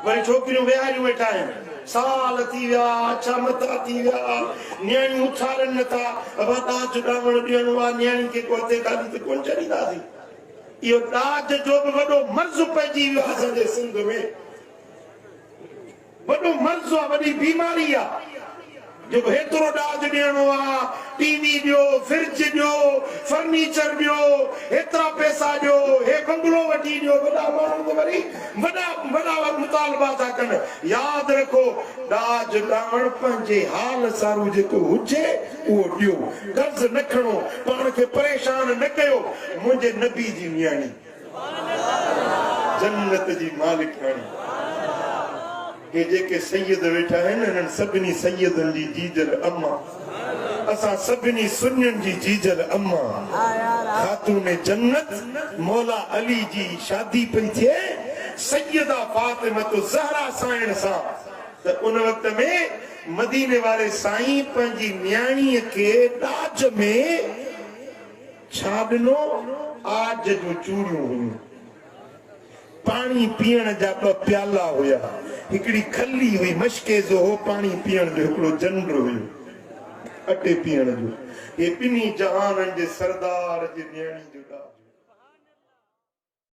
وري ڇوڪريون ويهاريون ويٺا آهن. سال ٿي ويا، اڇا مٿا ٿي ويا، نياڻيون اٿارن نه ٿا. ابا ڏاج ڏانوڻ ڏيڻو آ، نياڻي کي ڪو هٿين خالي ته ڪونه ڇڏينداسين. اهو ڏاج جو به وڏو مرض پئجي ويو آ اسان جي سنڌ ۾. وڏو مرض آ، وڏي بيماري آ، جيڪو هيترو ڏاج ڏيڻو آ، ٽي وي ڏيو، فرج ڏيو، فرنيچر ڏيو، هيترا پئسا ڏيو، هي بنگلو وٺي ڏيو، وڏا ماڻهو ته وري وڏا وڏا مطالبا ٿا ڪن. ياد رکو ڏاج ڏاوڻ پنهنجي حال سارو جيڪو هجي اهو ڏيو، قرض نه کڻو، پاڻ کي پريشان نه ڪيو، منهنجي نبي جي نياڻي. جنت جي مالڪاڻي هي جيڪي سيد ويٺا آهن انهن سڀني سيدن جي جيجل اما اسان سڀني سنين جي جيجل اما خاتون جنت مولا علي جي شادي پئي ٿئي سيده فاطمة الزهرا سائڻ سان ته ان وقت ۾ مديني واري سائين پنهنجي نياڻي کي ڏاج ۾ ڇا ڏنو؟ عاج جون چوڙيون هيون. پاڻي پيئڻ جا ٻه پيالا هيا. هڪڙي کلي هئي، مشڪيزو هو، پاڻي پيئڻ جو هڪڙو جنڊ هيو، اٽي پيئڻ جو. هي ٻنهي جهانن جي سردار جي نياڻي جو ڏاج.